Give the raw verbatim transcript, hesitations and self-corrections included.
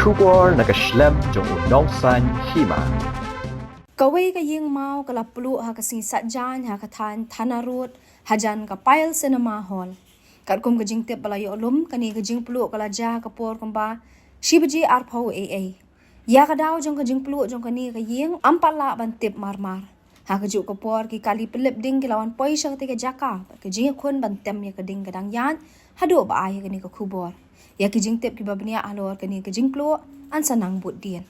Khubor na ka shlem jong u Nongsaiñ Hima. Kawei ka ïing maw ka la pluh ha ka sngi Saitjaiñ ha ka thaiñ Thana Road hajan ka Pile Cinema Hall. Katkum ka jingtip ba la ïoh lum, kane ka jingpluh ka la jia ha ka por kumba shi baje arphew A A. Ïa ka daw jong ka jingpluh jong kane ka ïing ym pat lah ban tip marmar. Ha kajuh ka por ki kali pynlip ding ki la wan poi sha katei ka jaka bad ka jingïakhun ban tem ïa ka ding ka dang ïaid haduh ba ai ïa kane ka khubor. Ïa ki jingtip kiba bniah halor kane ka jingpluh yn sa nang bud dien.